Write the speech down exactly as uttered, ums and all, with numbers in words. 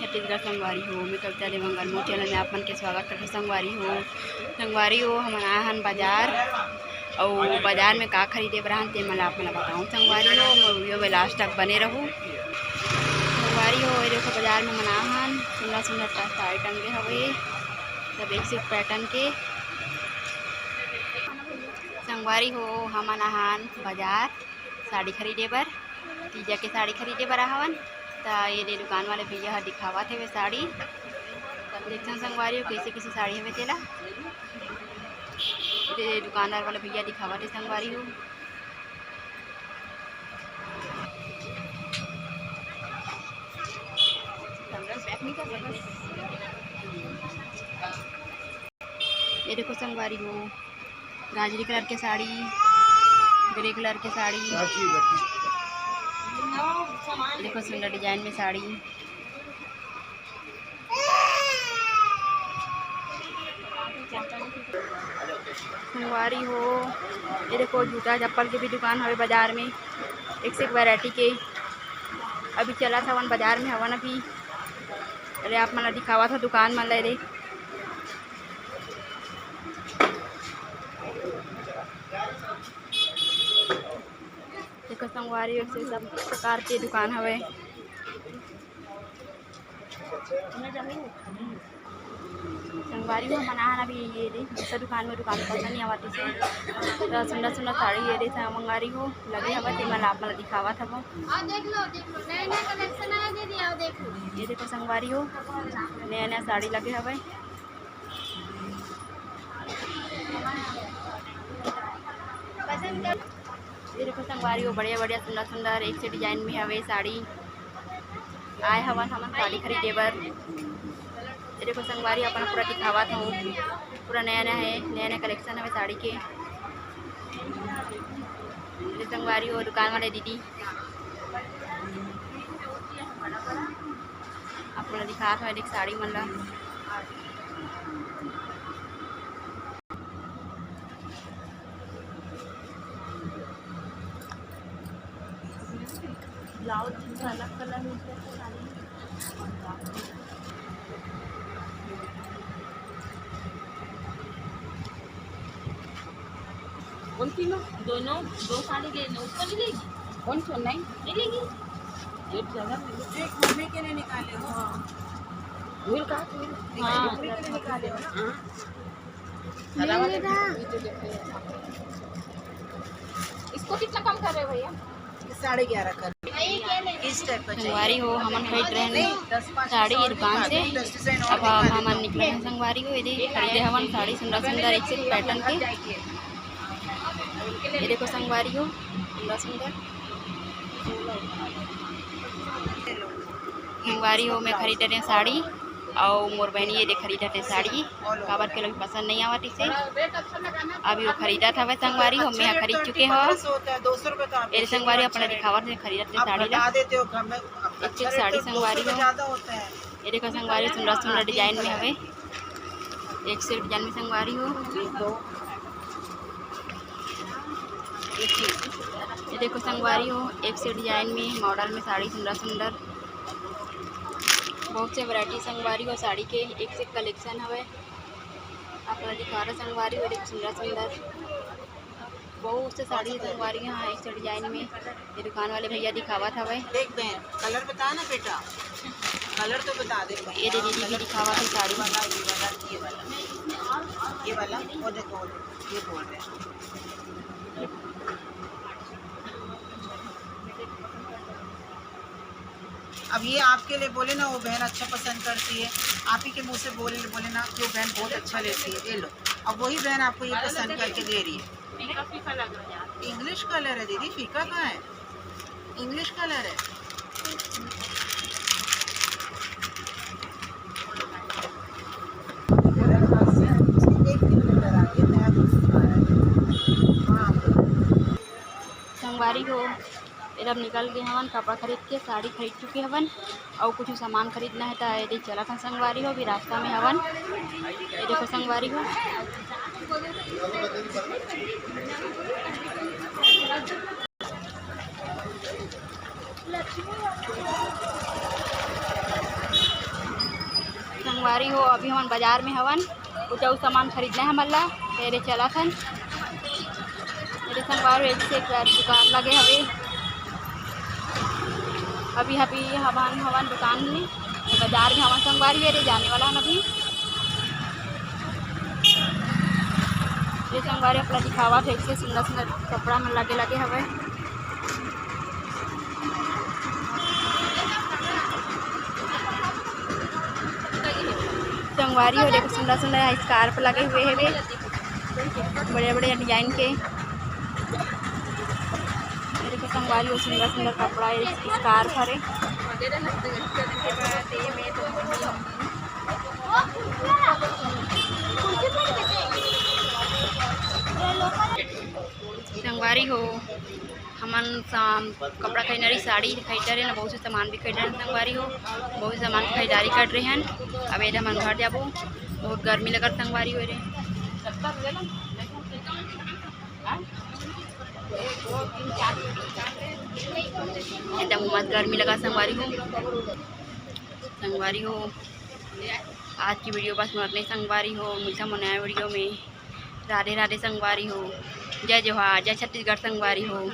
छत्तीसगढ़ संगवारी हो, मैं कविता देवांगन, मोर चैनल में आप मन के स्वागत करथों संगवारी हो। संगवारी हो, हमन आए हन बाजार, अउ बाजार में का खरीदे बर आहन, ते मन ला आप मन ला बताऊँ संगवारी हो। मोर वीडियो में लास्ट तक बने रहू संगवारी हो। ये देखो, बाजार में हमन आए हन, सुंदर सुंदर साड़ी टंगे हवे, सब एक से एक पैटर्न के। संगवारी हो, हमन आए हन बाजार साड़ी खरीदे बर, तीजा के साड़ी खरीदे बर आहवन। त ये दे दुकान वाले भैया ह दिखावत हवे साड़ी। देखथन संगवारी हो, कइसे कइसे साड़ी हवे तेला। ये दे दुकानदार वाले भैया दिखावत हे संगवारी हो। ये देखो संगवारी हो, गाजरी कलर के साड़ी, ग्रे कलर के साड़ी, ये देखो सुंदर डिजाइन में साड़ी। संगवारी हो, ये देखो जूता चप्पल के भी दुकान हवे बाजार में, एक से एक वैरायटी के। अभी चलत हवन बाजार में हवन अभी। अरे आप मन ला दिखावत हो दुकान मन ला रे। देखो संगवारी हो, एक से सब प्रकार के दुकान हवे। संगवारी हो, हमन आए हन अभी ये दे दूसरा दुकान में, दुकान पसंद नहीं आवत हे। त सुंदर सुंदर साड़ी ये दे संगवारी हो लगे हवय, ते मन ला आप मन ला दिखावत हवं। आओ देख लो, देख लो, नया नया कलेक्शन आया दीदी, आओ देख लो। ये देखो संगवारी हो, नया नया साड़ी लगे हवय। ये देखो संगवारी हो, बढ़िया बढ़िया सुंदर सुंदर एक से डिजाइन में हवे साड़ी। आए हवन हमन साड़ी खरीदे बर। ये देखो संगवारी, अपन पूरा दिखावत हूँ, पूरा नया नया है, नया नया कलेक्शन हवे साड़ी के। ये संगवारी हो, दुकान वाले दीदी आप मन ला दिखात हवय, देख साड़ी मन ला। ब्लाउज अलग कलर में। उन तीनों, दोनों, दो साड़ी ले लो, उसको नहीं लेगी? कौन सा? नहीं। नहीं लेगी? एक जगह में। जो एक मम्मी के लिए निकाले हो। हाँ। भूल का? भूल। हाँ। मम्मी के लिए निकाले हो ना? हाँ। नहीं लेगा। इसको कितना कम कर रहे हो भैया? साढ़े ग्यारह कर। इस टाइप का चाहिए। संगवारी हो, हमन खरीद रहे हैं साड़ी ये दुकान से। अब हम, हमन निकले हैं संगवारी हो, ये दे खरीदे हवन साड़ी सुंदर सुंदर एक से एक पैटर्न के। ये देखो संगवारी हो, सुंदर सुंदर संगवारी हो, मैं खरीद रहे हैं साड़ी। अउ मोर बहिनी ये दे खरीदत हे साड़ी, काबर के लोग पसंद नहीं आवत इसे। अभी वो खरीदत हवे संगवारी हो, मैं खरीद चुके हो। ये संगवारी अपने दिखावत हे खरीदत हे साड़ी ला। एक एक साड़ी संगवारी हो। ये देखो संगवारी, सुंदर सुंदर डिजाइन में हवे, एक से एक डिजाइन में संगवारी हो। ये देखो संगवारी हो, एक से डिजाइन में, मॉडल में साड़ी सुंदर सुंदर। बहुत से वैरायटी संगवारी हो साड़ी के, एक से कलेक्शन हवे। आप ला दिखा रहा संगवारी हो, देख सुंदर सुंदर बहुत से साड़ी संगवारी, हाँ, एक से डिजाइन में। ये दुकान वाले भैया दिखावत हवे। देख बहन, कलर बता ना बेटा, कलर तो बता दे बहन। ये दे दीदी भी दिखावत हे साड़ी। ये वाला, ये वाला, ये वाला, वो देखो, वो देखो, ये बोल रहे हैं। अब ये आपके लिए बोले ना, वो बहन अच्छा पसंद करती है, आप ही के मुंह से बोले, बोले ना कि वो बहन बहुत अच्छा लेती है, ये लो। अब वही बहन आपको ये पसंद करके दे रही है। फीका फीका लग रहा है। इंग्लिश कलर है दीदी, फीका कहाँ है? इंग्लिश कलर है। एक किलोमीटर आगे नया दुकान है। हाँ। संगवारी हो, एदम निकल गे हवन कपड़ा खरीद के, साड़ी खरीद चुके हवन, अउ कुछ सामान खरीदना है त एदे चलत हन संगवारी हो, अभी रास्ता में हवन। ये देखो संगवारी हो, संगवारी हो, अभी हमन बाजार में हवन, कुछ अउ सामान खरीदना है हमन ला, तेरे चलत हन। मेरे संगवारी हो, एक से एक दुकान लगे हवे। अभी, अभी हमन हवन दुकान में, बाजार में हवन संगवारी हो, एदे जाने वाला हन अभी। ये संगवारी अपना दिखावा, फिर से सुंदर सुंदर कपड़ा मन लगे लगे हवे। संगवारी हो, देखो सुंदर सुंदर स्कार्फ लगे हुए हवे, बड़े बड़े डिजाइन के। ये देखो संगवारी हो, सुंदर सुंदर कपड़ा है, स्कार्फ हरे। संगवारी हो, हमन साम-, कपड़ा खरीदना रही, साड़ी खरीदना रहे ना, बहुत से सामान भी खरीदना रहे संगवारी हो, बहुत से सामान खरीदारी कर रहे हैं। अब एदे हमन घर जाबो, बहुत गर्मी लगत संगवारी हो रे। एकदम मत गर्मी लगा संगवारी हो। संगवारी हो, आज की वीडियो बस में अतने संगवारी हो, मिलता हूँ नया वीडियो में। राधे राधे संगवारी हो, जय जोहार, जय छत्तीसगढ़ संगवारी हो।